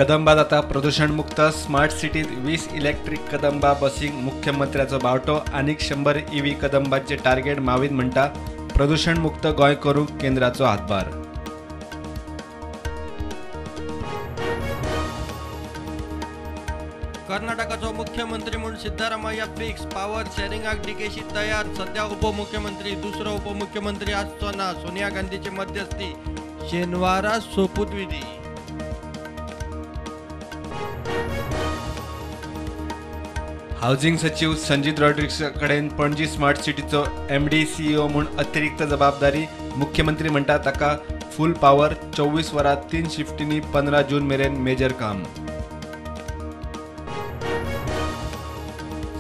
कदंबा जाता प्रदूषणमुक्त स्मार्ट सिटीत 20 इलेक्ट्रीक कदंबा बसींक मुख्यमंत्र्याचो बावटो आनीक 100 ईव्ही कदंबांचे टार्गेट मावीन म्हणटा प्रदूषणमुक्त गोंय करूंक केंद्राचो हातभार। कर्नाटकाचो मुख्यमंत्री म्हूण सिद्धारमैया फिक्स, पावर शेअरिंगाक डीकेशी तयार। सध्या उपमुख्यमंत्री, दुसरो उपमुख्यमंत्री आसचो ना, सोनिया गांधीची मध्यस्थी, शेनवारा सोपूतविधी। हावजिंग सचिव संजीत रॉड्रिग्स कडेन पणजी स्मार्ट सिटीचो एमडी सीईओ म्हूण अतिरिक्त जबाबदारी। मुख्यमंत्री म्हणटा ताका फुल पावर, 24 वरां 3 शिफ्टींनी 15 जून मेरेन मेजर काम।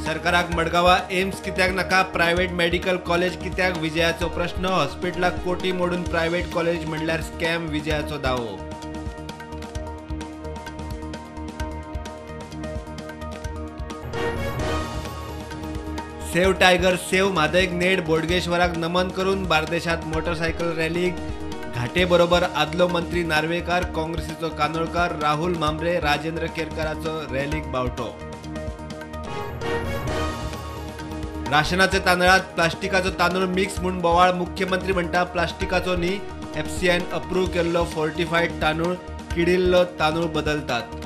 सरकाराक मडगांवां एम्स कित्याक नाका, प्रायव्हेट मेडिकल कॉलेज कित्याक, विजयाचो प्रश्न। हॉस्पिटलाक कोटी मोडून प्रायव्हेट कॉलेज म्हणल्यार स्कॅम, विजयाचो दावो। सेव्ह टायगर सेव्ह म्हादयक नेट, बोडगेश्वराक नमन करून बार्देशात मोटरसायकल रॅलीक घाटे बरोबर आदलो मंत्री नार्वेकार, काँग्रेसीचो कानोळकार, राहुल म्हांब्रे, राजेंद्र केरकाराचो रॅलीक बावटो। राशनाचे तांदळात प्लास्टिकाचो तांदूळ मिक्स म्हूण बोवाळ, मुख्यमंत्री म्हणटा प्लास्टिकाचो न्ही, एफसीआयन अप्रूव्ह केल्लो फोर्टिफायड तांदूळ, किडिल्लो तांदूळ बदलतात।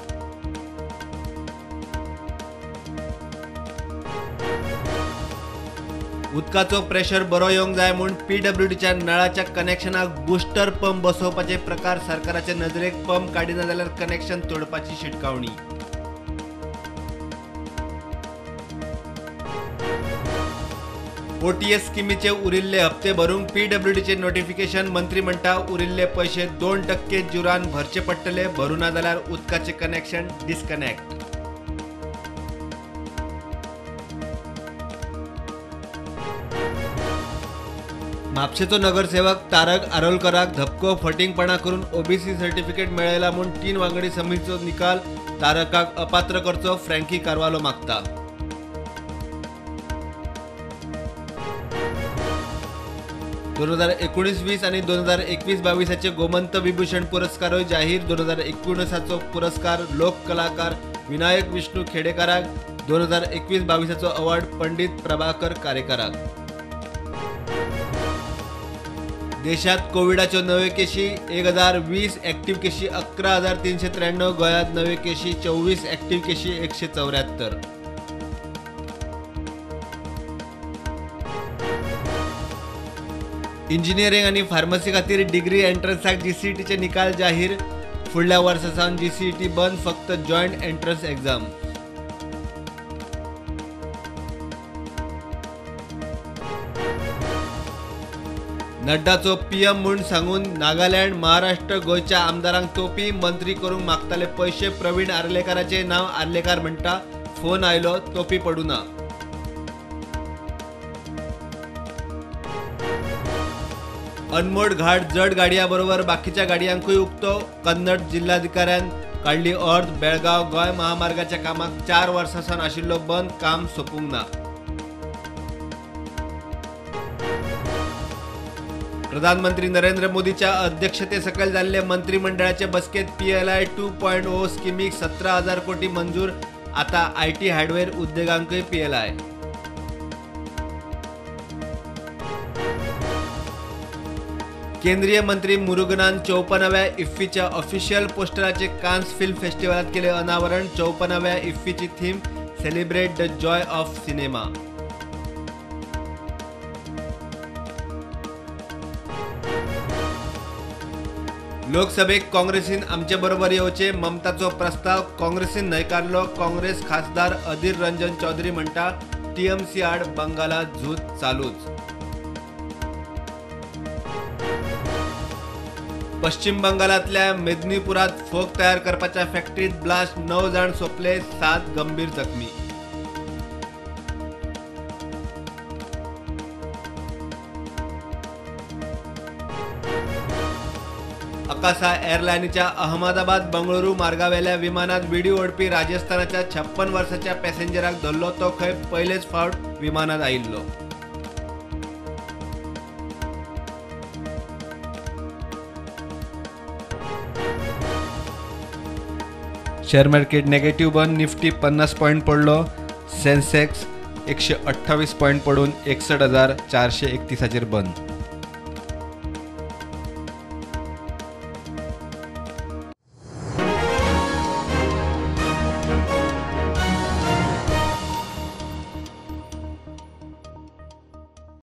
उदकाचो प्रेशर बरो येवंक जाय म्हूण पीडब्ल्यूडीच्या नळाच्या कनेक्शनाक बुस्टर पंप बसोवपाचे प्रकार सरकाराचे नजरेक, पंप काडिना जाल्यार कनेक्शन तोडपाची शिटकावणी। ओटीएस स्किमीचे उरिल्ले हप्ते भरूंक पीडब्ल्यूडीचे नोटिफिकेशन, मंत्री म्हणटा उरिल्ले पयशे 2% जुरान भरचे पडटले, भरूना जाल्यार उदकाचे कनेक्शन डिस्कनेक्ट। म्हापशेचो नगरसेवक तारक आरोलकराक धपको, फटींगपणा करून ओबीसी सर्टिफिकेट मेळयला म्हूण 3 वांगडी समितीचो निकाल, तारकाक अपात्र करचो फ्रँकी कार्वालो मागता। 2019-20 आनी 2021-22 गोमंत विभूषण पुरस्कारूय जाहीर। 2019 पुरस्कार लोक कलाकार विनायक विष्णू खेडेकाराक, 2021-22 अवॉर्ड पंडित प्रभाकर कारेकाराक। देशात कोविडाच्यो नव्यो केशी 1020, ॲक्टिव्ह केशी 11,393, गोंयांत नव्यो केशी 24, ॲक्टिव्ह केशी 174। इंजिनिअरिंग आनी फार्मसी खातीर डिग्री एंट्रन्साक जीसीईटीचे निकाल जाहीर। फुडल्या वर्सा सावन जीसीईटी बंद, फक्त जॉयंट एंट्रन्स एक्झाम। नड्डाचो पीएम म्हूण सांगून नागालँड, महाराष्ट्र, गोंयच्या आमदारांक तोपी, मंत्री करूंक मागताले पयशे, प्रवीण आर्लेकाराचें नांव आर्लेकार म्हणटा, फोन आयलो, तोपी पडूना। अनमोड घाट जड गाडयां बरोबर बाकीच्या गाडयांकूय उक्तो, कन्नड जिल्हाधिकाऱ्यान काडली ऑर्द। बेळगांव गोंय महामार्गाच्या कामाक 4 वर्सां सावन आशिल्लो बंद, काम सोंपूंक ना। प्रधानमंत्री नरेंद्र मोदीच्या अध्यक्षते सकयल जाल्ले मंत्रिमंडळाचे बसकेत पीएलआय 2.0 स्किमीक 17,000 कोटी मंजूर, आता IT hardware उद्देगांकूय पीएलआय। केंद्रीय मंत्री मुरुगनान 54व्या इफ्फीच्या ऑफिशियल पोस्टराचे कान्स फिल्म फेस्टिवलात केले अनावरण। 54व्या इफ्फीची theme celebrate the joy of cinema. लोकसभेक काँग्रेसीन आमचे बरोबर येवचे, ममताचो प्रस्ताव काँग्रेसीन न्हयकारलो। काँग्रेस खासदार अधीर रंजन चौधरी म्हणटा टीएमसी आड बंगालात झूज चालूच। पश्चिम बंगालातल्या मेदिनीपुरात फोग तयार करपाच्या फॅक्टरीत ब्लास्ट, 9 जाण सोंपले, 7 गंभीर जखमी। अकासा एअरलायनीच्या अहमदाबाद बंगळुरू मार्गावेल्या विमानात विडी ओडपी राजस्थानाच्या 56 वर्साच्या पॅसेंजराक धरलो, तो खंय पयलेच फावट विमानात आयिल्लो। शेअर मार्केट नेगेटिव्ह बंद. निफ्टी 50 पॉईंट पडलो. सेन्सेक्स 128 पॉईंट पडून 61,431 बंद.